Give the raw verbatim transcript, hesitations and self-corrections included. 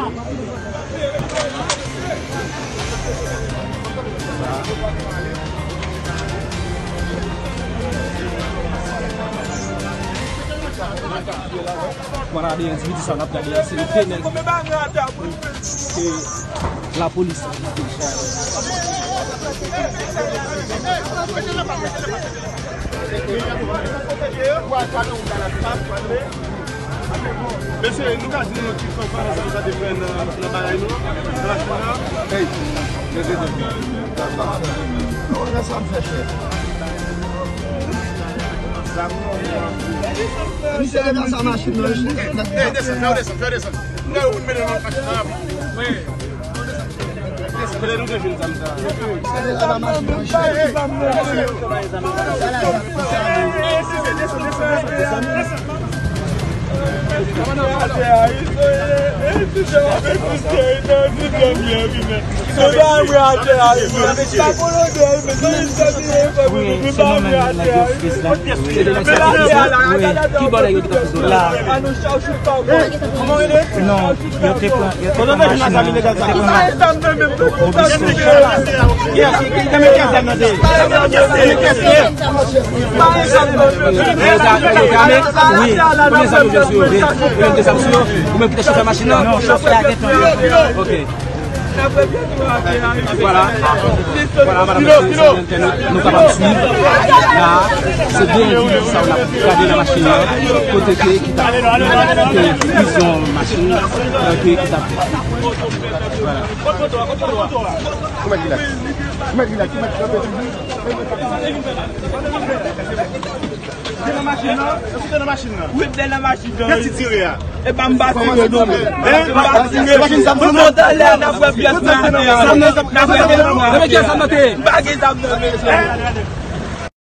Mwen gade endividi sa, n ap gade se de nèg ke lapolis. Mesye, nou ka di nou ki fanfan sa, sa te fè nan, nan bagay nou, nan machin nan. Hey, leve, leve. Ou wè sa m fè, chèf? Misye te nan sa machin nan, wi. Hey, desann, fè w desann, fè w desann. Lè ou mete nan machin nan. Wi. Ki bò nèg yo te kanpe sou la? Non, yo te pran, yo te pran machin nan, yo te pran machin nan. Yo ta-, yo te ame? Wi. Konbyen zam yo jwenn sou yo? Yo jwenn de zam sou yo? Ou menm ki te chofè machin nan? Non, chofè a gentan. Ok. Vwala. Vwala, madanm, mesye, se entènot, nou kapab swiv. La, se de endividi sa yo n ap gade nan machin nan, kote ke ki t ap, ke plizyè machin, ke ki t ap, vwala. Ou mèt rilaks. Ou mèt rilaks, ou mèt rilaks. Te nan machin nan? Èske te nan machin nan? Wi, m te nan machin nan. Nan ti tire a? E pa m pa tire non. Hein? M pa tire. Mwen monte anlè, n ap wè pyès nan atè a. N ap wè pyès nan atè a. M pa gen zam nan, mesye.